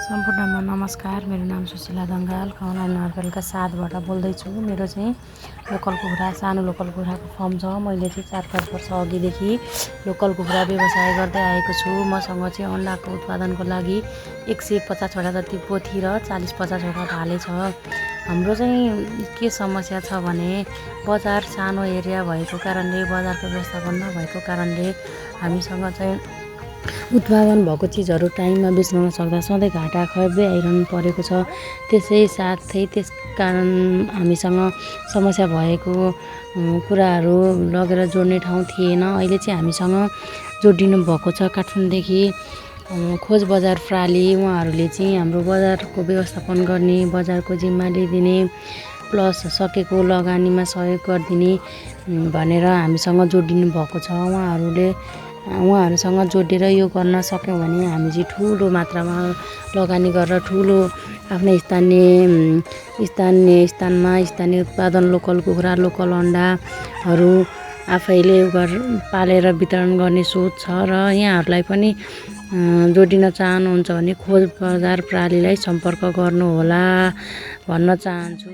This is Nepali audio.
सम्पूर्णमा नमस्कार। मेरो नाम सुशीला दङ्गाल खवाना नगरपालिका 7 बाट बोल्दैछु। मेरो चाहिँ लोकल कुखुरा सानो लोकल कुखुराको फर्म छ। मैले चाहिँ 4-5 वर्ष अघिदेखि लोकल कुखुरा व्यवसाय गर्दै आएको छु। मसँग चाहिँ अन्डाको उत्पादनको लागि 150वटा जति पोथी र 40-50वटा भाले छ। हाम्रो चाहिँ के समस्या छ भने बजार सानो एरिया भएको कारणले बजारको व्यवस्थापन नभएको कारणले हामीसँग चाहिँ उत्पादन भएको चिजहरू टाइममा बेच्न नसक्दा सधैँ घाटा खर्दै आइरहनु परेको छ। त्यसै साथै त्यस कारण हामीसँग समस्या भएको कुराहरू लगेर जोड्ने ठाउँ थिएन। अहिले चाहिँ हामीसँग जोडिनु भएको छ काठमाडौँदेखि खोज बजार प्राली। उहाँहरूले चाहिँ हाम्रो बजारको व्यवस्थापन गर्ने, बजारको जिम्मा लिइदिने प्लस सकेको लगानीमा सहयोग गरिदिने भनेर हामीसँग जोडिनु भएको छ। उहाँहरूसँग जोडेर यो गर्न सक्यौँ भने हामी चाहिँ ठुलो मात्रामा लगानी गरेर ठुलो आफ्नै स्थानीय उत्पादन लोकल कुखुरा, लोकल अन्डाहरू आफैले पालेर वितरण गर्ने सोच छ र यहाँहरूलाई पनि जोडिन चाहनुहुन्छ भने खोज बजार प्रालीलाई सम्पर्क गर्नुहोला भन्न चाहन्छु।